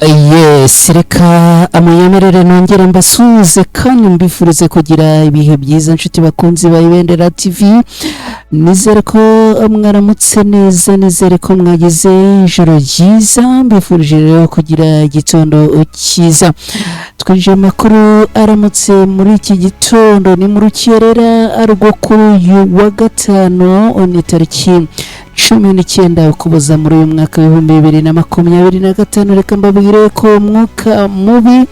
Yes, reka amuyemerere nongere mbasuhuze kandi mbifurize kugira ibihe byiza, nshuti bakunzi ba Ibendera TV. Nizere ko mwaramutse neza, nizere ko mwagize ijoro ryiza. Mbifurije rero kugira igitondo cyiza. Twinjiye amakuru aramutse muri iki gitondo, ni mu rukerera rwo kuri uyu wa gatanu, ni tariki 19 Ukuboza muri uyu mwaka w'2025. Reka mbabwire ko umwuka mubi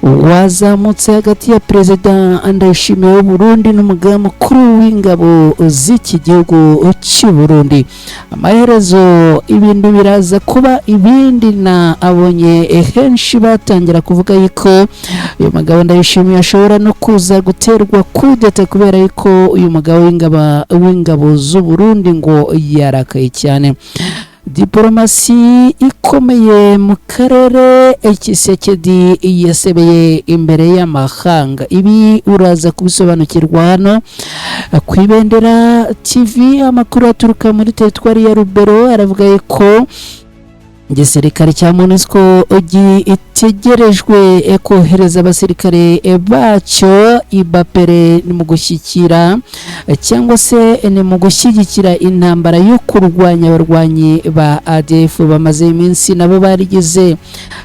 wazamutse hagati ya Perezida Ndayishimiye w'u Burundi n'umugaba mukuru w'ingabo z'iki gihugu cy'u Burundi. Amaherezo ibintu biraza kuba ibindi, na abonye henshi batangira kuvuga yuko uyu mugabo Ndayishimiye ashobora no kuza guterwa kudeta, kubera yuko uyu mugabo w'ingabo z'u Burundi ngo yarakaye cyane. Diporomasi ikomeye mu karere, Tshisekedi yasebeye imbere y'amahanga. Ibi uraza kubisobanukirwa hano ku Ibendera TV. Amakuru aturuka muri teritwari ya Rubero aravuga ko igisirikare cya MONUSCO gitegerejwe kohereza abasirikare bacyo ibapere ni mu gushyikira cyangwa se ni mu gushyigikira intambara yo kurwanya abarwanyi ba ADF bamaze iminsi nabo barigize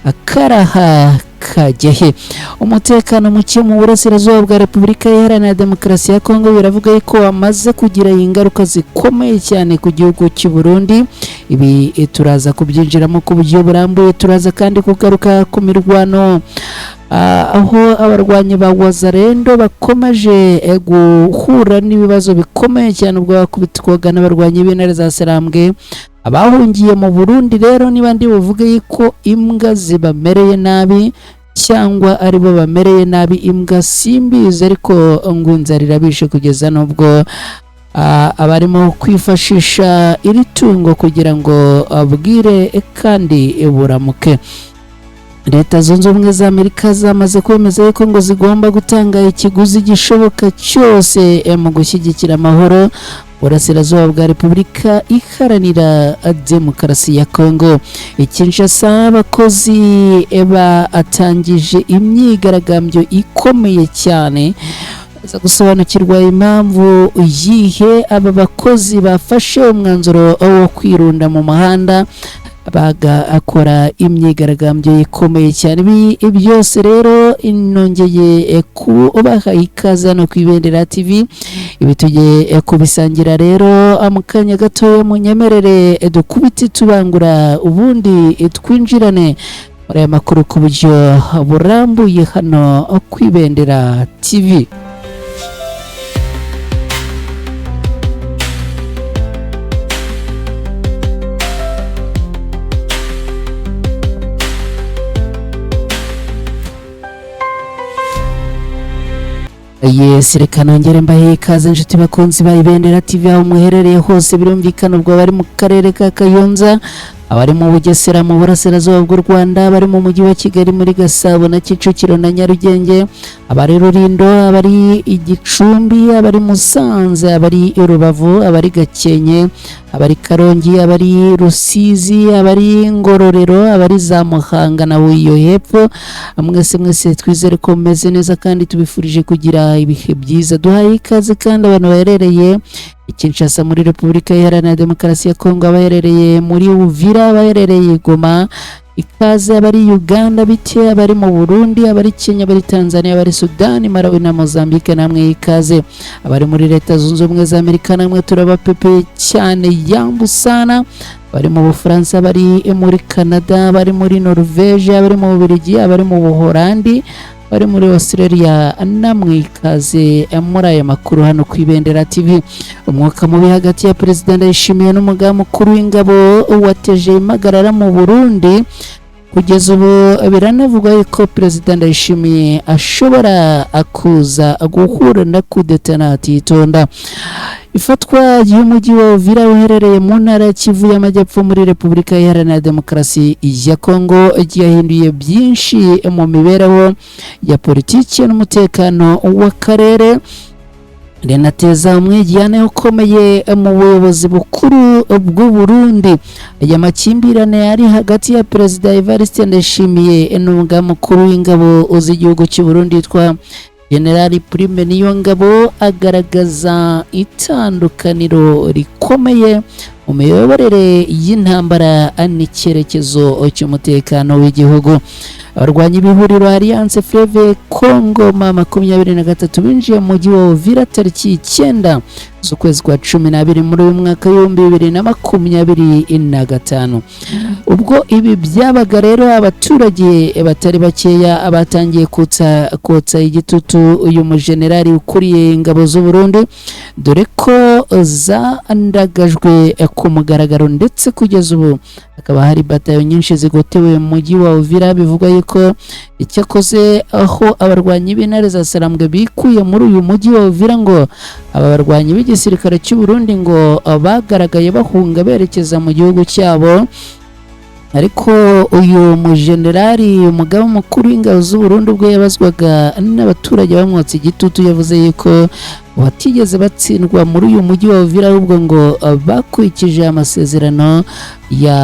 akaraha kajyahe. Umutekano muke mu burasirazuba bwa Repubulika Iharanira Demokarasi ya Kongo biravuga ko wamaze kugira ingaruka zikomeye cyane ku gihugu cy'u Burundi. Ibi turaza kubyinjiramo ku buryo burambuye. Turaza kandi kugaruka ku mirwano, aho abarwanyi ba Wazalendo bakomeje guhura n'ibibazo bikomeye cyane ubwo bakubitwaga n'abarwanyi b'intare za Sarambwe abahungiye mu Burundi. Rero niba ndi buvuge yuko imbwa zibamereye nabi cyangwa aribo bamereye nabi imbwa, simbizi, ariko ngo inzara irabishe kugeza n'ubwo abarimo kwifashisha iri tungo kugira ngo abwire kandi buramuke. Leta Zunze Ubumwe za Amerika zamaze kwemeza yuko ngo zigomba gutanga ikiguzi gishoboka cyose mu gushyigikira amahoro burasirazuba bwa Repubulika Iharanira Demokarasi ya Kongo. Kinshasa abakozi batangije imyigaragambyo ikomeye cyane. Aza gusobanukirwa impamvu yihe aba bakozi bafashe umwanzuro wo kwirunda mu muhanda bagakora imyigaragambyo ikomeye cyane. Ibi byose rero inongeye kubaha ikaze hano ku Ibendera TV. Ibi tugiye kubisangira rero mu kanya gatoya. Munyemerere dukubite tubangura, ubundi twinjirane muri aya makuru ku buryo burambuye hano ku Ibendera TV. Yes, reka nongere mbahe ikaze, inshuti bakunzi ba Ibendera TV, aho muherereye hose. Birumvikana ubwo bari mu karere ka Kayonza, abari mu Bugesera mu burasirazuba bw'u Rwanda, abari mu mujyi wa Kigali muri Gasabo na Kicukiro na Nyarugenge, abari Rulindo, abari Igicumbi, abari Musanze, abari Rubavu, abari Gakenke, abari Karongi, abari Rusizi, abari Ngororero, abari za Muhanga na Huye hepfo. Mwese mwese twizere ko mumeze neza kandi tubifurije kugira ibihe byiza. Duhaye ikaze kandi abantu baherereye Kinshasa muri Repubulika Iharanira Demokarasi ya Kongo, abaherereye muri Uvira, abaherereye Goma, ikaze abari Uganda bite, abari mu Burundi, abari Kenya, abari Tanzania, abari Sudani, Malawi na Mozambique, namwe ikaze. Abari muri Leta Zunze Ubumwe za Amerika namwe turabapepe cyane, yambu sana. Abari mu Bufaransa, abari muri Canada, abari muri Norvege, abari mu Bubiligi, abari mu Buholandi, bari muri Australia, namwe ikaze muri aya makuru hano ku Ibendera TV. Umwuka mubi hagati ya Perezida Ndayishimiye n'umugaba mukuru w'ingabo wateje impagarara mu Burundi. Kugeza ubu biranavugwa yuko Perezida Ndayishimiye ashobora kuza guhura na kudeta natitonda. Ifatwa ry'umujyi wa Uvira uherereye mu ntara ya Kivu y'Amajyepfo muri Repubulika Iharanira Demokarasi ya Kongo ryahinduye byinshi mu mibereho ya politiki n'umutekano w'akarere. Rinateza umwiryane ukomeye mu buyobozi bukuru bw'u Burundi. Aya makimbirane ari hagati ya Perezida Evariste Ndayishimiye n'umugaba mukuru w'ingabo z'igihugu cy'u Burundi witwa General Prime Niyongabo agaragaza itandukaniro rikomeye mu miyoborere y'intambara n'icyerekezo cy'umutekano w'igihugu. Abarwanyi b'ihuriro Alliance Fleuve Congo M23 binjiye mu mujyi wa Uvira tariki 9 z'ukwezi kwa 12 muri uyu mwaka w'2025. Ubwo ibi byabaga rero, abaturage batari bakeya batangiye kotsa igitutu uyu mujenerali ukuriye ingabo z'u Burundi, dore ko zandagajwe ku mugaragaro, ndetse kugeza ubu hakaba hari batayo nyinshi zigotewe mu mujyi wa Uvira. Bivugwa yuko icyakoze aho abarwanyi b'intare za Sarambwe bikuye muri uyu mujyi wa Uvira, ngo aba barwanyi b'igisirikare cy'u Burundi ngo bagaragaye bahunga berekeza mu gihugu cyabo. Ariko uyu mujenerali, umugaba mukuru w'ingabo z'u Burundi, ubwo yabazwaga n'abaturage bamwotsa igitutu, yavuze yuko batigeze batsindwa muri uyu mujyi wa Uvira, ahubwo ngo bakurikije amasezerano ya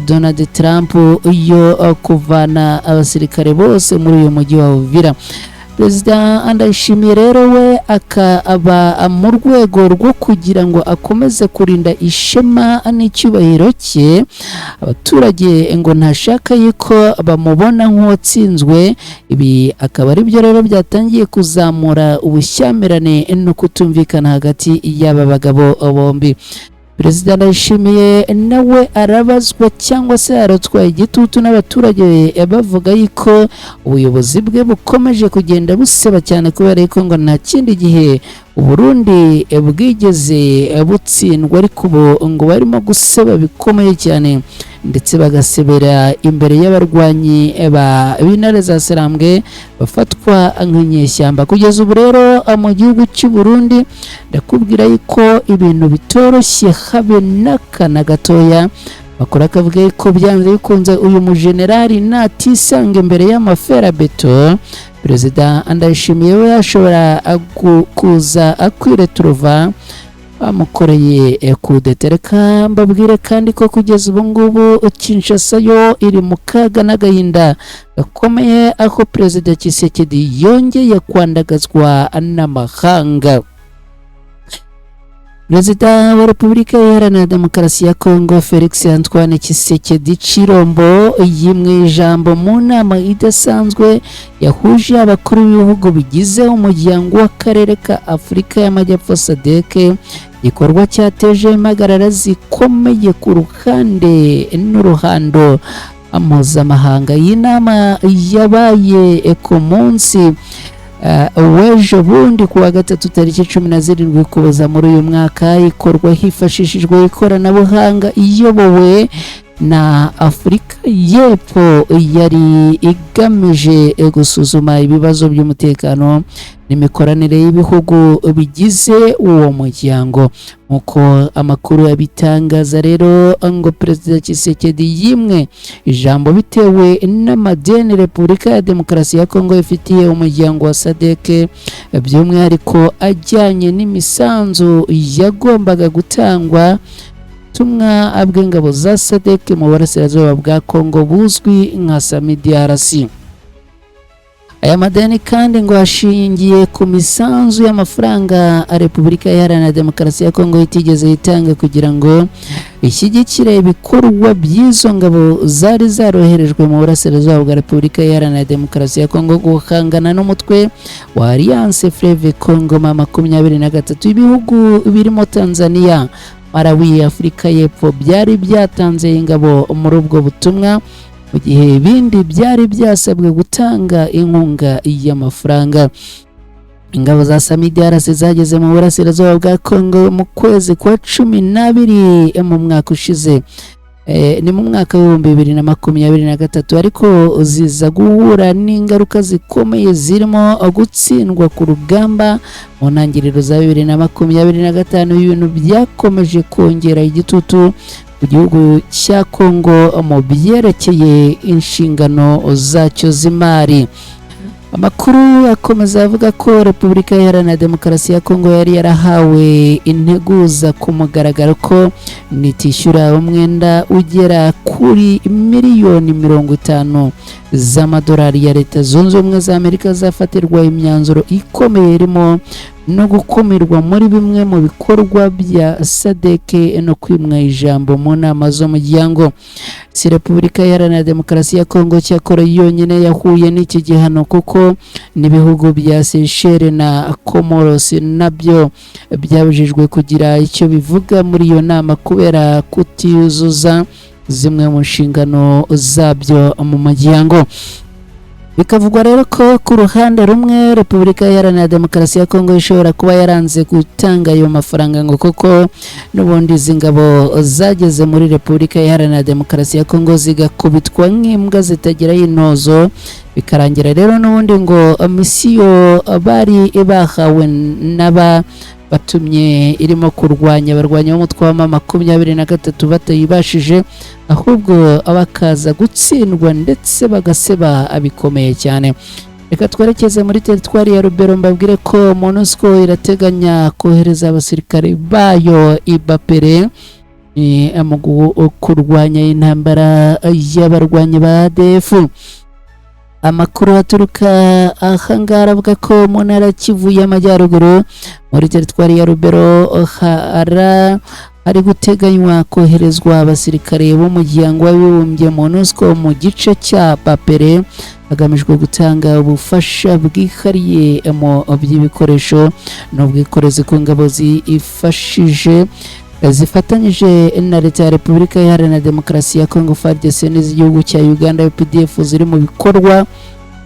Donald Trump yo kuvana abasirikare bose muri uyu mujyi wa Uvira. Perezida Ndayishimiye rero we akaba mu rwego rwo kugira ngo akomeze kurinda ishema n'icyubahiro cye abaturage, ngo ntashaka yuko bamubona nk'uwatsinzwe. Ibi akaba ari byo rero byatangiye kuzamura ubushyamirane no kutumvikana hagati y'aba bagabo bombi. Perezida Ndayishimiye nawe arabazwa cyangwa se aratwaye igitutu n'abaturage bavuga yuko ubuyobozi bwe bukomeje kugenda buseba cyane, kubera yuko ngo nta kindi gihe Uburundi bwigeze butsindwa, ariko ubu ngo barimo guseba bikomeye cyane, ndetse bagasebera imbere y'abarwanyi ba b'intare za Sarambwe bafatwa nk'inyeshyamba. Kugeza ubu rero mu gihugu cy'u Burundi ndakubwira yuko ibintu bitoroshye habe n'aka na gatoya. Bakora akavuga ko byanze bikunze uyu mujenerali natisanga imbere y'amaferabeto, Perezida Ndayishimiye we ashobora kuza akwireturuva bamukoreye kudeta. Reka mbabwire kandi ko kugeza ubu ngubu Kinshasa yo iri mu kaga n'agahinda gakomeye, aho Perezida Tshisekedi yongeye kwandagazwa n'amahanga. Perezida wa Repubulika Iharanira Demokarasi ya Kongo Felix Antoine Tshisekedi Chilombo yimwe ijambo mu nama idasanzwe yahuje abakuru b'ibihugu bigize umuryango w'akarere ka Afurika y'Amajyepfo SADC, igikorwa cyateje impagarara zikomeye ku ruhande n'uruhando mpuzamahanga. Iyi nama yabaye ku munsi w'ejo bundi kuwa gatatu tariki 17 Ukuboza muri uyu mwaka, ikorwa hifashishijwe ikoranabuhanga, iyobowe na Afurika y'Epfo, yari igamije gusuzuma ibibazo by'umutekano n'imikoranire y'ibihugu bigize uwo muryango. Nk'uko amakuru abitangaza rero, ngo Perezida Tshisekedi yimwe ijambo bitewe n'amadeni Repubulika ya Demokarasi ya Kongo ifitiye umuryango wa SADC, by'umwihariko ajyanye n'imisanzu yagombaga gutangwa ubutumwa bw'ingabo za SADC mu burasirazuba bwa Kongo buzwi nka SAMIDRC. Aya madeni kandi ngo ashingiye ku misanzu y'amafaranga Repubulika Iharanira Demokarasi ya Kongo itigeze itanga kugira ngo ishyigikire ibikorwa by'izo ngabo zari zaroherejwe mu burasirazuba bwa Repubulika Iharanira Demokarasi ya Kongo guhangana n'umutwe wa Alliance Fleuve Congo M23. Ibihugu birimo Tanzania, Malawi, Afurika y'Epfo byari byatanze ingabo muri ubwo butumwa, mu gihe ibindi byari byasabwe gutanga inkunga y'amafaranga. Ingabo za SAMIDRC zageze mu burasirazuba bwa Kongo mu kwezi kwa 12 mu mwaka ushize, ni mu mwaka w'2023, ariko ziza guhura n'ingaruka zikomeye zirimo gutsindwa ku rugamba mu ntangiriro za 2025, ibintu byakomeje kongera igitutu ku gihugu cya Kongo mu byerekeye inshingano zacyo z'imari. Amakuru akomeza avuga ko Repubulika Iharanira Demokarasi ya Kongo yari yarahawe integuza ku mugaragaro ko nitishyura umwenda ugera kuri miliyoni 50 z'amadolari ya Leta Zunze Ubumwe za Amerika zafatirwa imyanzuro ikomeye, irimo no gukumirwa muri bimwe mu bikorwa bya SADC no kwimwa ijambo mu nama z'umuryango. Si Repubulika Iharanira Demokarasi ya Kongo cyakora yonyine yahuye n'iki gihano, kuko n'ibihugu bya Seychelles na Comoros nabyo byabujijwe kugira icyo bivuga muri iyo nama kubera kutiyuzuza zimwe mu nshingano zabyo mu muryango. Bikavugwa rero ko ku ruhande rumwe Repubulika Iharanira Demokarasi ya Kongo ishobora kuba yaranze gutanga ayo mafaranga ngo kuko n'ubundi izi ngabo zageze muri Repubulika Iharanira Demokarasi ya Kongo zigakubitwa nk'imbwa zitagira intozo, bikarangira rero n'ubundi ngo misiyo bari bahawe n'aba batumye irimo kurwanya abarwanya b'umutwe wa M23 batayibashije, ahubwo bakaza gutsindwa ndetse bagaseba bikomeye cyane. Reka twerekeze muri teritwari ya Rubero, mbabwire ko MONUSCO irateganya kohereza abasirikare bayo i Bapere mu kurwanya intambara y'abarwanyi ba ADF. Amakuru aturuka ahangaha aravuga ko mu ntara Kivu y'Amajyaruguru, muri teritwari ya Rubero, hari guteganywa koherezwa abasirikare b'Umuryango w'Abibumbye MONUSCO mu gice cya Bapere, hagamijwe gutanga ubufasha bwihariye mu by'ibikoresho n'ubwikorezi ku ngabo zifashije zifatanyije na Leta ya Repubulika Iharanira Demokarasi ya Kongo, FARDC, n'iz'igihugu cya Uganda, UPDF, ziri mu bikorwa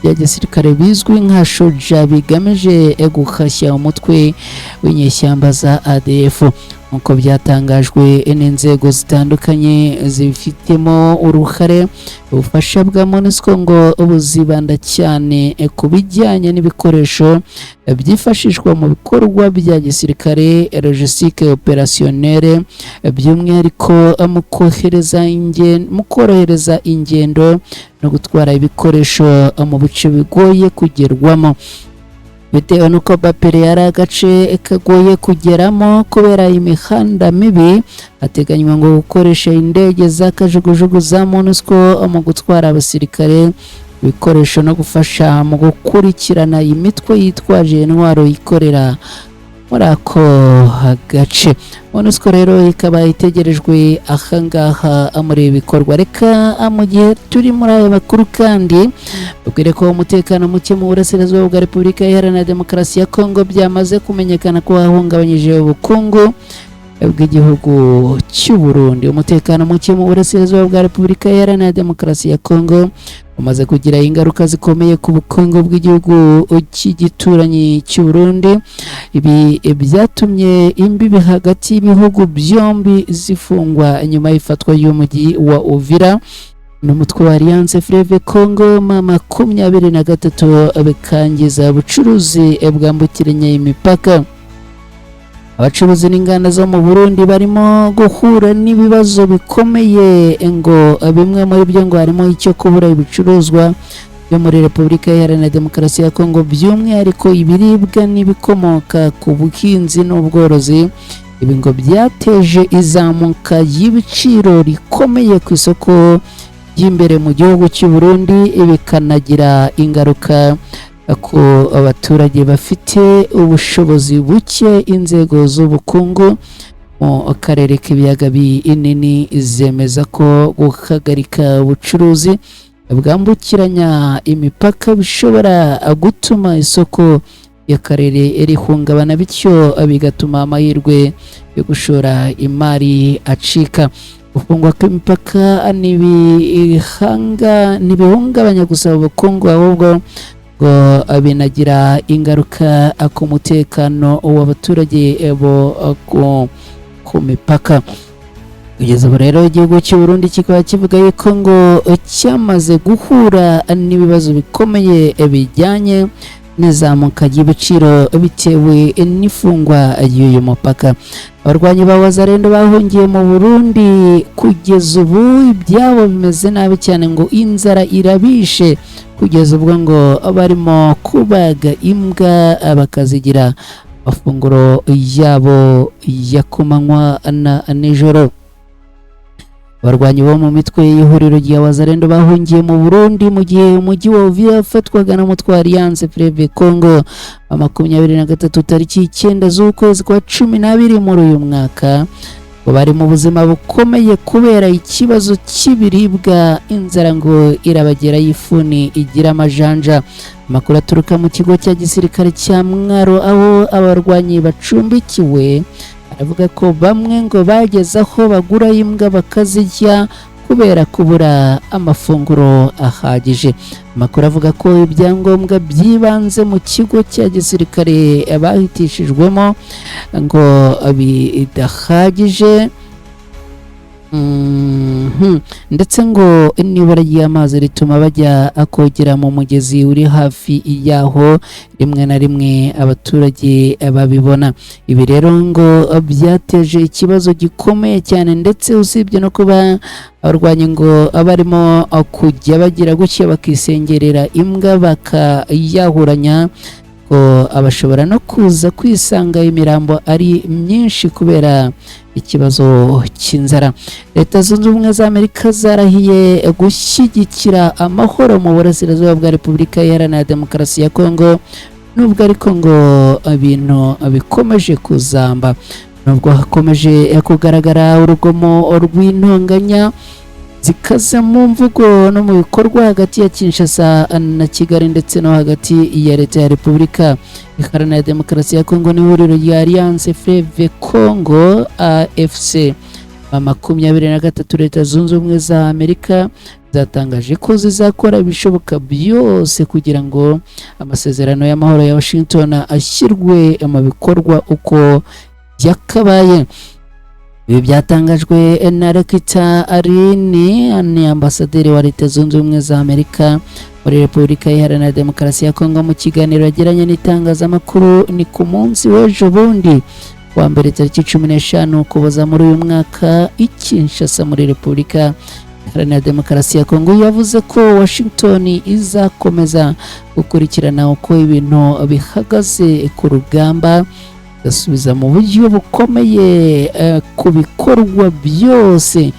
bya gisirikare bizwi nka Shoja, bigamije guhashya umutwe w'inyeshyamba za ADF. Nk'uko byatangajwe n'inzego zitandukanye zibifitemo uruhare, ubufasha bwa MONUSCO ngo buzibanda cyane ku bijyanye n'ibikoresho byifashishwa mu bikorwa bya gisirikare, logistique opérationnelle, by'umwihariko mu korohereza ingendo no gutwara ibikoresho mu bice bigoye kugerwamo. Bitewe n'uko Bapere yari agace kagoye kugeramo kubera imihanda mibi, hateganywa ngo gukoresha indege za kajugujugu za MONUSCO mu gutwara abasirikare, ibikoresho no gufasha mu gukurikirana imitwe yitwaje intwaro ikorera muri ako gace. MONUSCO rero ikaba itegerejwe ahangaha muri ibi bikorwa. Reka mu gihe turi muri aya makuru kandi babwire ko umutekano muke mu burasirazuba bwa Repubulika Iharanira Demokarasi ya Kongo byamaze kumenyekana ko wahungabanyije ubukungu bw'igihugu cy'u Burundi. Umutekano muke mu burasirazuba bwa Repubulika Iharanira Demokarasi ya Kongo umaze kugira ingaruka zikomeye ku bukungu bw'igihugu cy'igituranyi cy'u Burundi. Ibi byatumye imbibi hagati y'ibihugu byombi zifungwa nyuma y'ifatwa y'umujyi wa Uvira n'umutwe wa Alliance Fleuve Congo M23, bikangiza ubucuruzi bwambukiranya imipaka. Abacuruzi n'inganda zo mu Burundi barimo guhura n'ibibazo bikomeye, ngo bimwe muri byo ngo harimo icyo kubura ibicuruzwa byo muri Repubulika Iharanira Demokarasi ya Kongo, by'umwihariko ibiribwa n'ibikomoka ku buhinzi n'ubworozi. Ibi ngo byateje izamuka y'ibiciro rikomeye ku isoko ry'imbere mu gihugu cy'u Burundi, bikanagira ingaruka ku abaturage bafite ubushobozi buke. Inzego z'ubukungu mu karere k'Ibiyaga Binini zemeza ko guhagarika ubucuruzi bwambukiranya imipaka bishobora gutuma isoko y'akarere rihungabana, bityo bigatuma amahirwe yo gushora imari acika. Gufungwa kw'imipaka ntibihungabanya gusa ubukungu, ahubwo ngo binagira ingaruka ku mutekano w'abaturage bo ku mipaka. Kugeza ubu rero igihugu cy'u Burundi kikaba kivuga yuko ngo cyamaze guhura n'ibibazo bikomeye bijyanye n'izamuka ry'ibiciro bitewe n'ifungwa ry'uyu mupaka. Abarwanyi ba Wazalendo bahungiye mu Burundi kugeza ubu ibyabo bimeze nabi cyane, ngo inzara irabishe kugeza ubwo ngo barimo kubaga imbwa bakazigira amafunguro yabo ya kumanywa na nijoro. Abarwanyi bo mu mitwe y'ihuriro rya Wazalendo bahungiye mu Burundi mu gihe umujyi wa Uvira wafatwaga n'umutwe wa Alliance Fleuve Congo 23 tariki 9 z'ukwezi kwa 12 muri uyu mwaka, ngo bari mu buzima bukomeye kubera ikibazo cy'ibiribwa, inzara ngo irabagera y'ifuni igira amajanja. Amakuru aturuka mu kigo cya gisirikare cya Mwaro aho abarwanyi bacumbikiwe aravuga ko bamwe ngo bageze aho bagura imbwa bakazirya kubera kubura amafunguro ahagije. Amakuru avuga ko ibyangombwa by'ibanze mu kigo cya gisirikare bahitishijwemo ngo bidahagije, ndetse ngo n'ibura ry'amazi rituma bajya kogera mu mugezi uri hafi yaho, rimwe na rimwe abaturage babibona. Ibi rero ngo byateje ikibazo gikomeye cyane, ndetse usibye no kuba abarwanyi ngo barimo kujya bagira gutya bakisengerera imbwa bakayahuranya, ngo abashobora no kuza kwisanga imirambo ari myinshi kubera ikibazo cy'inzara. Leta Zunze Ubumwe za Amerika zarahiye gushyigikira amahoro mu burasirazuba bwa Repubulika Iharanira Demokarasi ya Kongo, nubwo ariko ngo ibintu bikomeje kuzamba, nubwo hakomeje kugaragara urugomo rw'intonganya zikaze mu mvugo no mu bikorwa hagati ya Kinshasa na Kigali, ndetse no hagati ya Leta ya Repubulika Iharanira Demokarasi ya Kongo n'ihuriro rya Alliance Fleuve Congo AFC 23. Leta Zunze Ubumwe za Amerika zatangaje ko zizakora ibishoboka byose kugira ngo amasezerano y'amahoro ya Washington ashyirwe mu bikorwa uko yakabaye. Ibi byatangajwe na Loretta Lynn, ni ambasaderi wa Leta Zunze Ubumwe za Amerika muri Repubulika Iharanira Demokarasi ya Kongo, mu kiganiro yagiranye n'itangazamakuru. Ni ku munsi w'ejo bundi wa mbere tariki 15 Ukuboza muri uyu mwaka i Kinshasa muri Repubulika Iharanira Demokarasi ya Kongo. Yavuze ko Washington izakomeza gukurikirana uko ibintu bihagaze ku rugamba, igasubiza mu buryo bukomeye ku bikorwa byose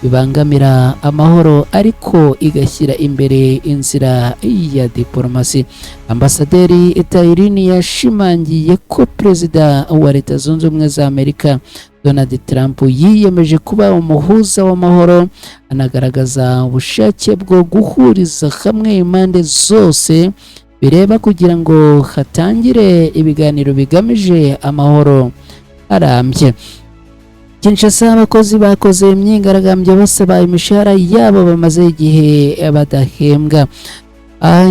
bibangamira amahoro, ariko igashyira imbere inzira ya diporomasi. Ambasaderi Lynn yashimangiye ko Perezida wa Leta Zunze Ubumwe za Amerika Donald Trump yiyemeje kuba umuhuza w'amahoro, anagaragaza ubushake bwo guhuriza hamwe impande zose bireba kugira ngo hatangire ibiganiro bigamije amahoro arambye. Kinshasa, abakozi bakoze imyigaragambyo basaba imishahara yabo bamaze igihe badahembwa.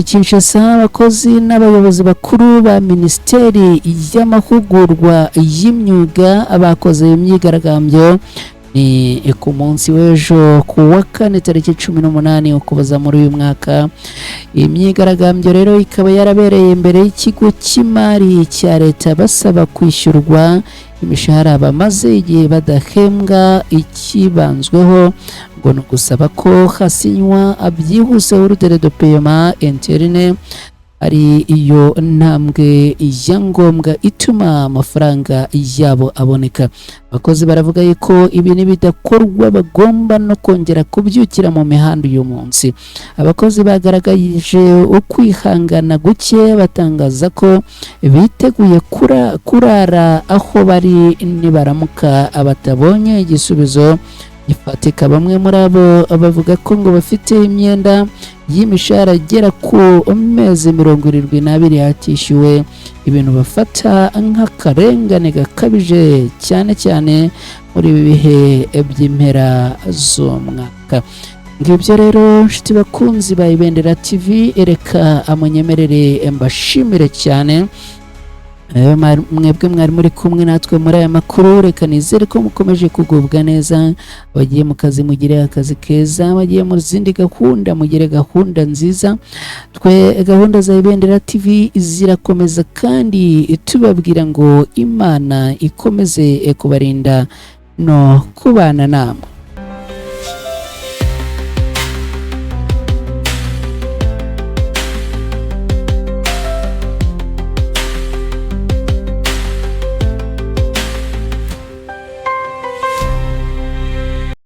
Kinshasa, abakozi n'abayobozi bakuru ba Minisiteri y'Amahugurwa y'Imyuga bakoze imyigaragambyo. Ni ku munsi w'ejo ku wa kane tariki 18 Ukuboza muri uyu mwaka. Imyigaragambyo rero ikaba yarabereye imbere y'ikigo cy'imari cya leta, basaba kwishyurwa imishahara bamaze igihe badahembwa. Ikibanzweho ngo ni ugusaba ko hasinywa byihuse ordre de paiement interne, ari iyo ntambwe ya ngombwa ituma amafaranga yabo aboneka. Abakozi baravuga yuko ibi nibidakorwa bagomba no kongera kubyukira mu mihanda uyu munsi. Abakozi bagaragaje ukwihangana guke, batangaza ko biteguye kurara aho bari nibaramuka batabonye igisubizo gifatika. Bamwe muri abo bavuga ko ngo bafite imyenda y'imishahara igera ku mezi 72 yatishyuwe, ibintu bafata nk'akarengane gakabije, cyane cyane muri ibi bihe by'impera z'umwaka. Ngibyo rero, nshuti bakunzi ba Ibendera TV, reka amunyemerere mbashimire cyane. Mwebwe mwari muri kumwe natwe muri aya makuru, reka nizere ko mukomeje kugubwa neza. Bagiye mu kazi, mugire akazi keza. Bagiye mu zindi gahunda, mugire gahunda nziza. Twe gahunda za Ibendera TV zirakomeza, kandi tubabwira ngo Imana ikomeze kubarinda no kubana namwe.